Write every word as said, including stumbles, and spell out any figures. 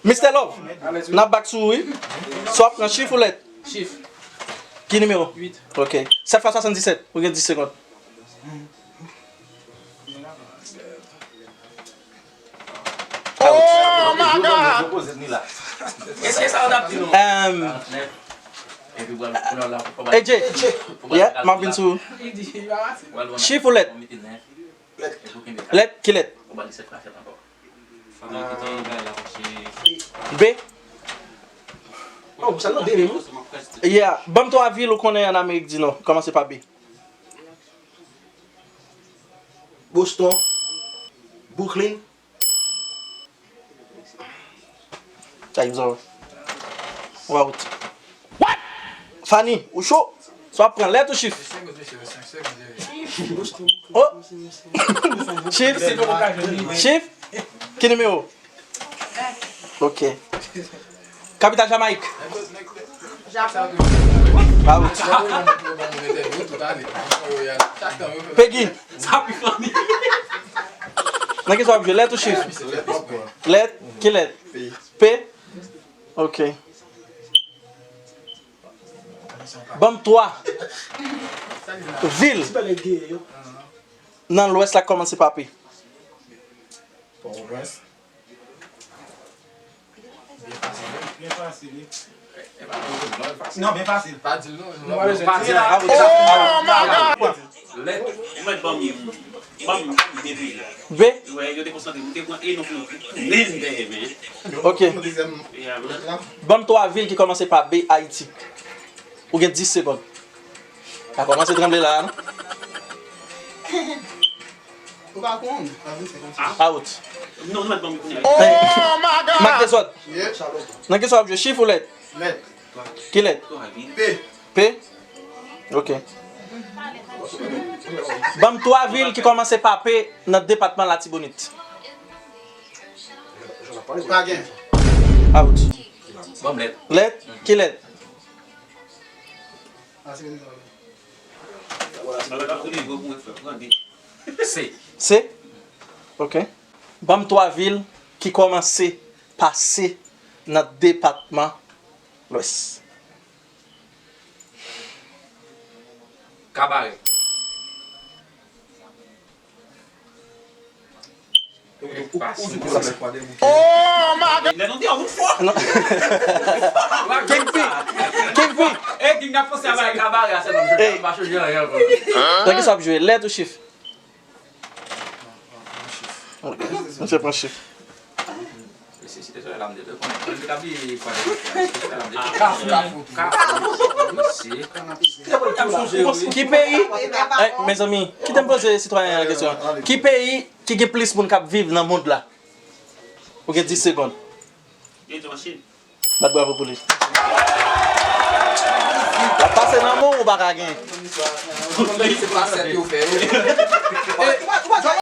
Mister Love, n ap back sou ou, wi. So w ap pran chif ou lèt? Chif. Ki nimewo? Uit. Ok. Sèt fwa swasanndisèt, ou gen dis segonn. Oh my God! Èske sa w t ap di nou? Em, A J, yeah, m ap vin sou ou. Chif ou lèt? Lèt, ki lèt? B. Oh, sa nan B menm, wi. Yeah, ban m twa vil ou konnen an Amerik di Nò, kòmanse pa B. Boston, Brooklyn. Time's up. Ou out. What? Fanny, ou cho? So w ap pran lèt ou chif? Oh! Chif? Chif? Ki nimewo? Ok. Kapital Jamayik? Japon. Out. Peggy. Nan ki sa w ap jwe? Lèt ou chif? Lèt? Ki lèt? P? Ok. Ban m twa vil nan Lwès la k kòmanse pa P. Pòtoprens. Byen fasil, wi. Byen fasil, wi. Non, byen fasil. Pa di l non. Non, pa di l. Oh my God! Lèt, ou mèt ban m, ban m, ban m de vil. B? Wè, yo te konsantre, m te pran e non pou nen dèyè, men. Ok. Ban m twa vil ki kòmanse pa B, Ayiti. Ou gen dis segonn. Pa kòmanse tranble la a, non? Ou pa konn. Out. Non, nou mèt ban m kounye a. Oh my God! M ak dezòd. Nan ki sa w ap jwe? Chif ou lèt? Lèt. Ki lèt? P. P? Ok. Ban m twa vil ki kòmanse pa P nan depatman Latibonit. Pa gen. Out. Ban m lèt. Lèt? Ki lèt? C. C? Ok. Ban m twa vil ki kòmanse pa C nan depatman Lwès. Kabarè. Oh my God! Lè nou di yon fò. Non. King P. King P. E, King ap panse a bagay. Kabarè a sèlman, m pa chonje anyen ankò. Nan ki sa w ap jwe? Lèt ou chif? Ok. Misye pran chif. Ki peyi? Eh, mezanmi, kite m poze sitwayen an kesyon. Ki peyi ki gen plis moun k ap viv nan mond la? Ou gen dis segonn. Bat bravo pou li. L ap pase nan men w, ou pa ka gen.